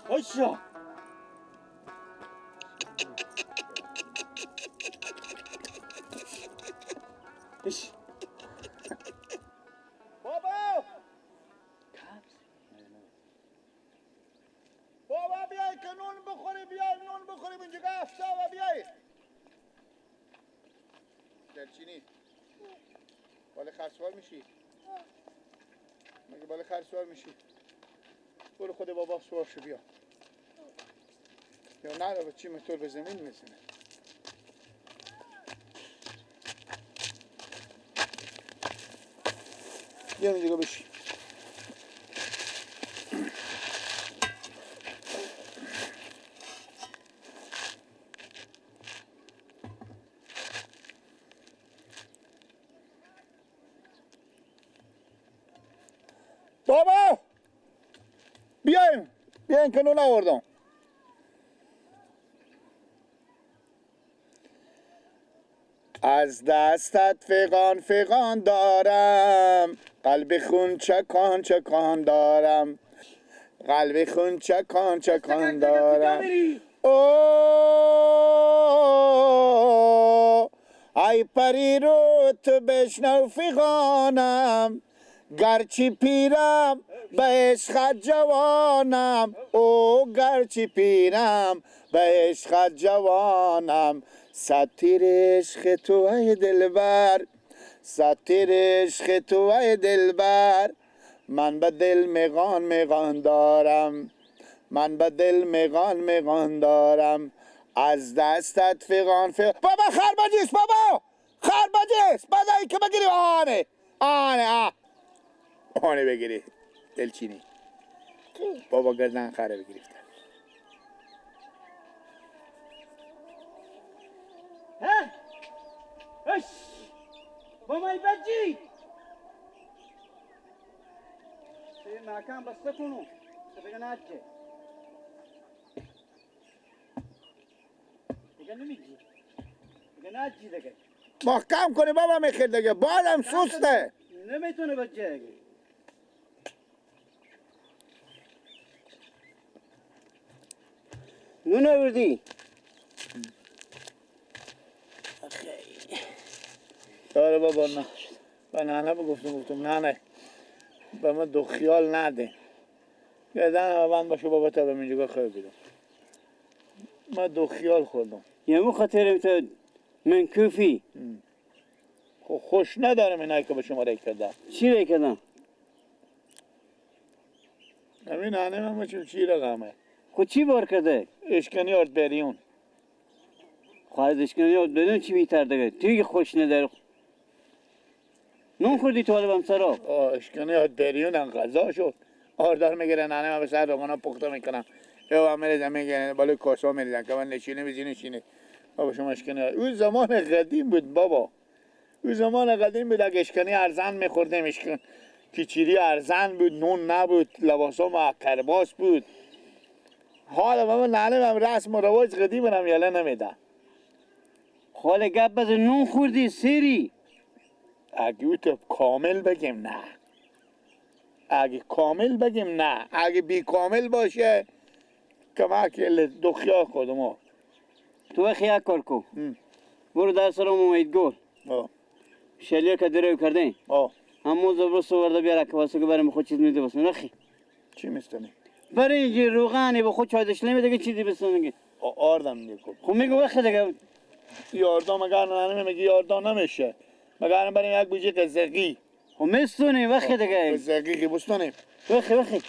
هشا اش بابا بابا بیای که نون بخوری، بیای نون بخوری اینجا افسا بیای. دلچینی بالا خرسوار میشی؟ مگه بالا خرسوار میشی؟ برو خود بابا سوار شو بیا. یا نه با چی موتور به زمین میزنه. بیا اینجا بشی. بابا بیایم بیایم که نون آوردم. از دستت فغان فغان دارم، قلب خون چکان چکان دارم، قلب خون چکان چکان دارم. او ای پری رو تو بشنو فغانم، گرچه پیرم به عشقت جوانم، او گرچه پیرم به عشقت جوانم. صد تیر عشق تو ای دلبر، صد تیر عشق تو ای دلبر، من به دل میغان میغان دارم، من به دل میغان میغان دارم. از دستت فغان فغان. بابا خربجیست، بابا خربجیست، بعد که بگیری آنه آنه آه آنه بگیری دلچینی. بابا گردن خره بگیرفت. ها اش بابای بجی مکان بسته کنو دیگه نچه دیگه نمیگی دیگه نچی دیگه محکم کنی بابا میخیر دیگه بادم سسته نمیتونه بچه دیگه. نون آوردی؟ آره بابا نه به ننه بگفتم ننه به ما دو خیال نده گردن بند باشه بابا تا به اینجا خواهی بیدم. ما دو خیال خوردم یه مو خاطر تو منکوفی. خب خوش ندارم اینایی که به شما رای کردم. چی رای کردم؟ همین ننه من بچیم چی رقمه. خب چی بار کرده؟ اشکنی آرد بریون. خب از اشکنی آرد بریون چی بیتر دیگه؟ توی که خوش نداره. نون خوردی تو حالا سرا؟ آه اشکنی آرد بریون هم غذا شد. آردار میگیره ننه من به سر روغنا پخته میکنم. یا هم میریزم میگیره بالای کاسا میریزن که من نشینه بزینه نشینه. بابا شما اشکنی آرد. اون زمان قدیم بود بابا. اون زمان قدیم بود اگه اشکنی ارزن میخوردیم، اشکن کیچیری ارزن بود، نون نبود، لباسا ما کرباس بود. حالا بابا ننه من رسم و رواج قدیم هم یله نمیده. خاله گپ بزن نون خوردی سری. اگه تو کامل بگیم نه، اگه کامل بگیم نه، اگه بی کامل باشه که من که دو خیال خودم. تو خیال کار کو برو در سرم امید گل شلیه که درو کردین همون زبر سوارده بیاره که واسه که برم خود چیز میده واسه نخی. چی میستنی؟ برای اینجا روغنی به خود چای داشت نمیده که چیزی بستنی. آردم نیکو. خب میگه وقت دیگه یاردا مگر نه میگه یاردا نمیشه. مگر بریم یک بوجی قزقی. خب میستونی وقت دیگه. قزقی بستونیم. وقت وقت.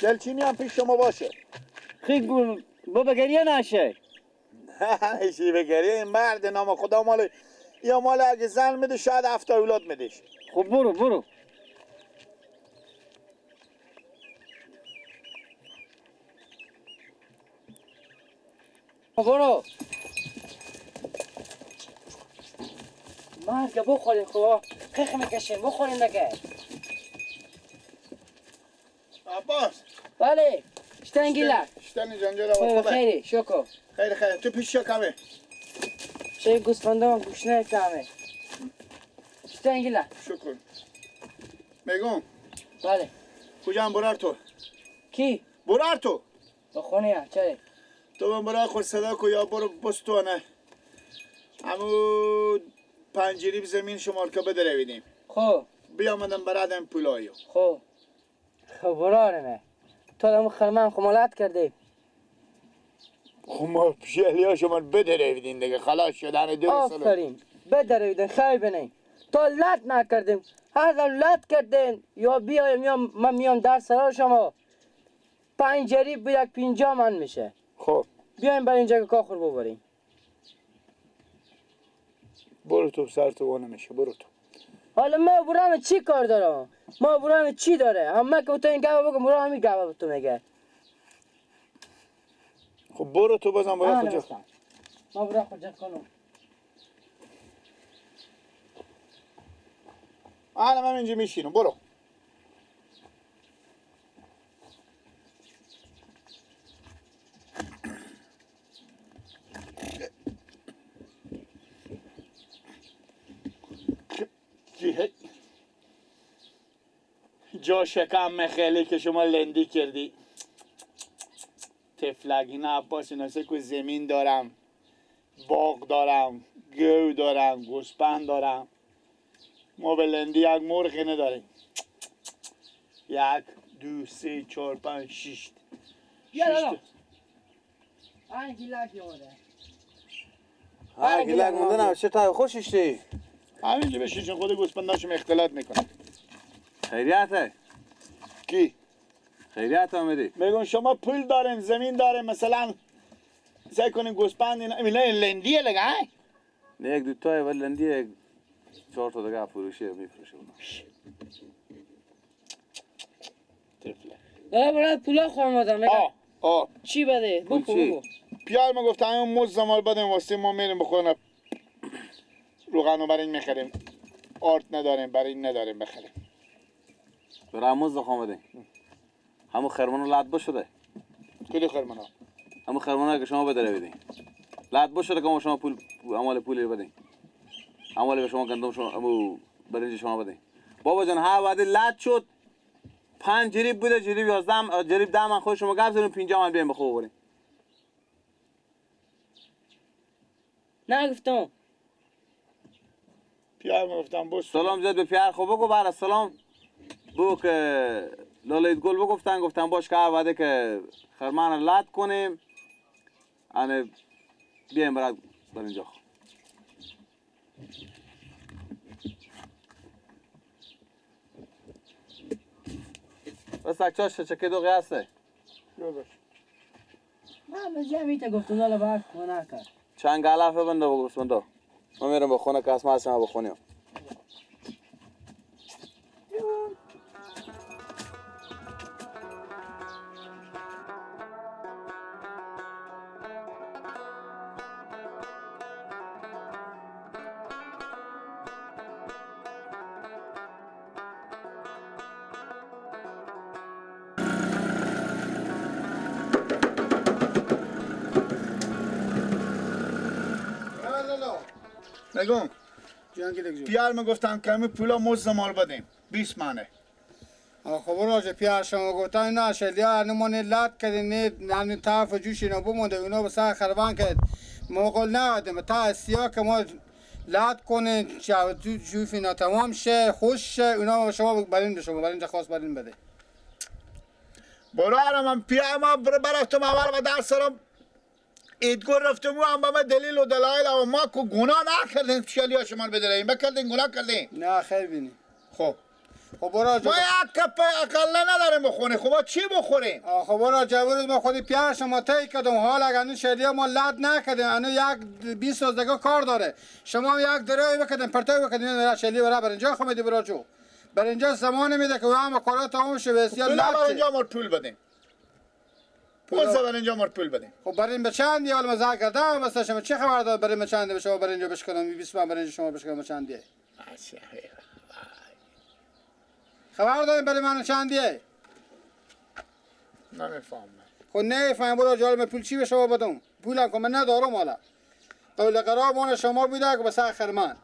دلچینی هم پیش شما باشه. خیلی بابا گریه نشه. نه چی بگریه این مرد نام خدا مال یا مال اگه زن میده شاید 7 اولاد میدش. خب برو برو. برو. مرگ بخوریم خب خیخ میکشیم بخوریم دیگه. عباس. بله. شتنگیلا. شتنی جان جان خیلی شکر. خیلی خیلی تو پیش کمه. چه گوسفندام گوشنه کمه. شتنگیلا. شکر. میگم بله. کجا برار تو؟ کی؟ برار تو. به خونه چرا؟ تو من برای خود صدا کو یا برو بستونه. همو پنجریب زمین شمال که بدرویدیم. خب. بیامدم برادم پولایو. خب. خب برارمه. تو همو خرمن خمالت کردی. خب ما پیشلی شما بدرویدین دیگه خلاص شدن دو سال. آفرین. بدرویدین خیلی بنین. تا لط نکردیم. هر دم لط کردین یا بیایم یا من میام در سرا شما. 5 جریب به یک 50 من میشه. خب. بیایم برای اینجا که کاخور ببریم. برو تو سر تو نمیشه برو تو. حالا ما برام چی کار دارم؟ ما برام چی داره؟ هم که تو این گوه بگم برام همین گوه تو میگه. خب برو تو بازم باید کجا؟ ما برام کجا کنم؟ الان من اینجا میشینم برو. جا شکم خیلی که شما لندی کردی تفلک اینا عباس اینا که زمین دارم باغ دارم گو دارم گوسپند دارم ما به لندی یک مرغ نداریم 1 2 3 4 5 6 یالا آن گیلاک یوده هر گیلاک مونده نه چه تا خوشش همینجا بشین چون خود گوسپنداشم اختلاط میکنه. خیریته کی؟ خیریت آمدی؟ میگم شما پول دارین زمین دارین مثلا سعی کنین گوسپند اینا لندیه لگه های؟ نه یک دوتای ولی لندیه 4 تا دیگه فروشیه میفروشه اونا. طفله داره برای پولا خواهم آدم آه آه چی بده؟ بگو بگو پیار ما گفتم همون مزد مال بدیم واسه ما میریم بخوریم روغن رو برای این میخریم آرد نداریم برای این نداریم بخریم برای مزد خواهم بدیم همون خرمانو لط بشده کدو خرمانو؟ همون خرمانو که شما بداره بدیم لط بشده که ما شما پول اموال پولی بدیم اموال به شما گندم شما امو برنج شما بدیم بابا جان هر وعده لط شد 5 جریب بوده جریب 11 جریب 10 من خود شما گپ زدیم 50 من بیایم بخو بخوریم نگفتم پیار گفتم بس سلام زد به پیار خب بگو بعد سلام بگو که لالید گل بگفتن گفتن باش که وعده که خرمان لط کنیم انه بیایم برات بر اینجا بس اکچاش چکه دو قیاسه من به جمعیت گفتم لالا باید خونه کرد چند گلافه بنده بگو بنده من میرم به خونه که اسم هستم به خونه. میگم پیار میگفتم که همین پولا مزد مال بدیم 20 مانه. خب راجع پیار شما گفتن نه شلیا نمونه لات کردین نه همین طرف جوش اینا بمونده اونا به سر خربان کرد موقع ندادیم تا سیا که ما لات کنه جوش اینا تمام شه خوش شه اونا شما برین به شما برین خاص برین بده. برارم من پیار ما برفتم اول و در سرم ایدگور رفتم و هم به دلیل و دلایل و ما کو گناه نکردیم شلیا شما بداریم بکردیم گناه کردیم نه خیر بینی. خب خب برا ما یک کپ اقلا نداریم بخوریم. خب ما چی بخوریم؟ خب برا جوروز ما خودی پیار شما طی کردم حال اگر انو شلیا ما لد نکردیم انو یک 20 روز دیگه کار داره شما یک درای بکردیم پرتای بکردیم شلی برا بر اینجا خمیدی برا جو بر اینجا زمان میده که هم کارا تمام شه بسیار لد بر اینجا ما پول بدیم پول بر اینجا ما پول بدیم. خب بر این به چند حال مزاح کردم مثلا شما چه خبر داد بر این چند به شما بر اینجا بشکنم 20 من بر اینجا شما بشکنم چندیه؟ خبر داریم برای من چندیه؟ نمیفهمم. خب نمیفهمم برو جالب پول چی به شما بدم؟ پولم که من ندارم حالا. قول قرار مان شما بوده که به سر خرمن.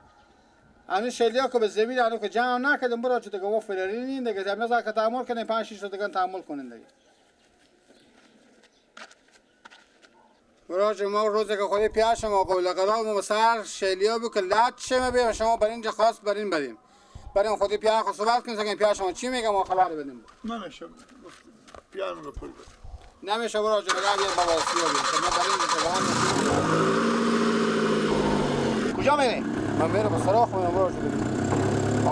همین شلیا که به زمین الان که جمع نکردیم برو چه دیگه ما فراری نین دیگه زمین که تحمل کنیم 5 6 تا دیگه تحمل کنین دیگه. برو ما روزی که خودی پیاش ما قول قرار ما سر شلیا بو که لات شه ما شما برین خاص برین بریم. بریم خودی پیاش خو صحبت کنیم که پیاش ما چی میگه ما خبر بدیم. نمیشه پیاش رو پول بده. نمیشه برو چه دیگه بابا سیا بیم. ما برین کجا میری؟ من میرم به سراخ میرم برو شده.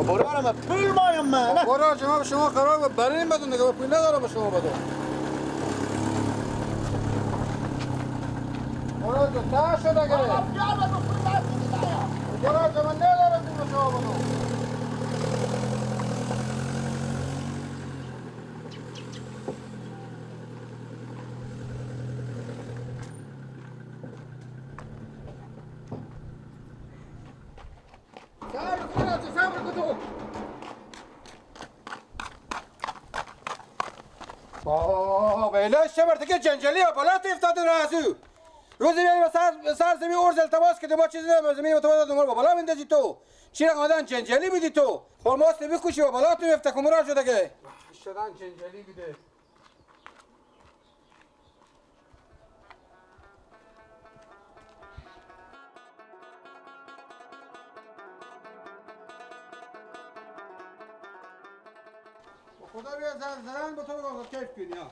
برو من پول مایم من. برو شما به شما قرار برین بدون دیگه پول ندارم به شما بدون. برو تو تا شده دیگه. برو من ندارم به شما بدون. چه جنجالی ها بالا افتاده رازو روزی میای سر زمین ارز التماس که با چیزی نمی‌دونم زمین متوازن دنبال با بالا میندازی تو چی رقم آدم جنجالی بیدی تو خرماست بکشی و بالا تو میفته کمرا شده که شدن جنجالی بیده. خدا بیا زرن با تو بگم کیف کنی ها.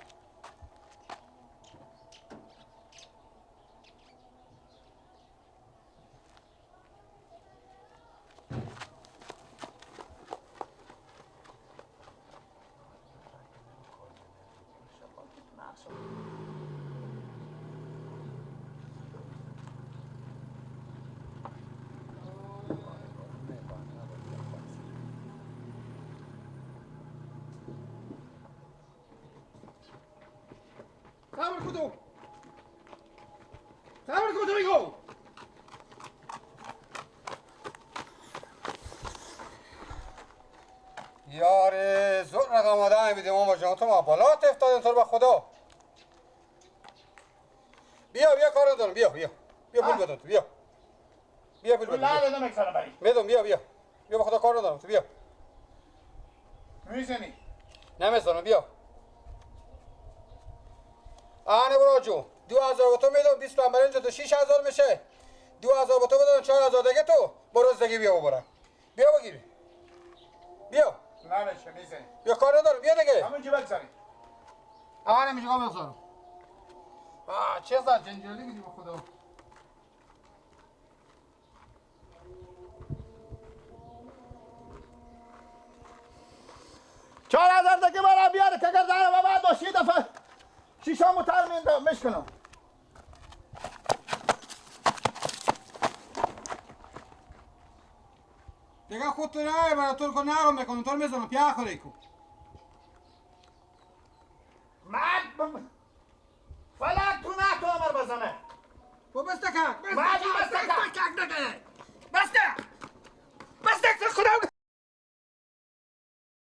صبر کن تو میگم. یار زور رقم آدم بیدیم ما جان تو ما بالا افتادیم تو رو به خدا. بیا بیا کار ندارم بیا بیا بیا پول بدم تو بیا بیا پول بدم میدم بیا بیا بیا به خدا کار ندارم تو بیا. میزنی؟ نمیزنم بیا. آنه برو جو 2000 تو میدم 20 تا برنج تو 6000 میشه 2000 تو بدم 4000 دیگه تو برو دیگه بیا ببرم بیا بگیر بیا. نمیشه میزنی بیا کار ندارم بیا دیگه همونجا بگذاری. آنه میشه بگذارم. آه چه زد جنجالی میدی به خدا. چهار هزار دیگه برای بیاره که گردنم و بعد داشت یه دفعه شیشامو تر میشکنم. دیگه خود تو نه برای تو رو نرم میکنم تو رو میزنم پیا خوری کو. مرد فلک تو نه تو امر بزنه. تو بس تکک بس تکک بس تکک بس تکک خدا.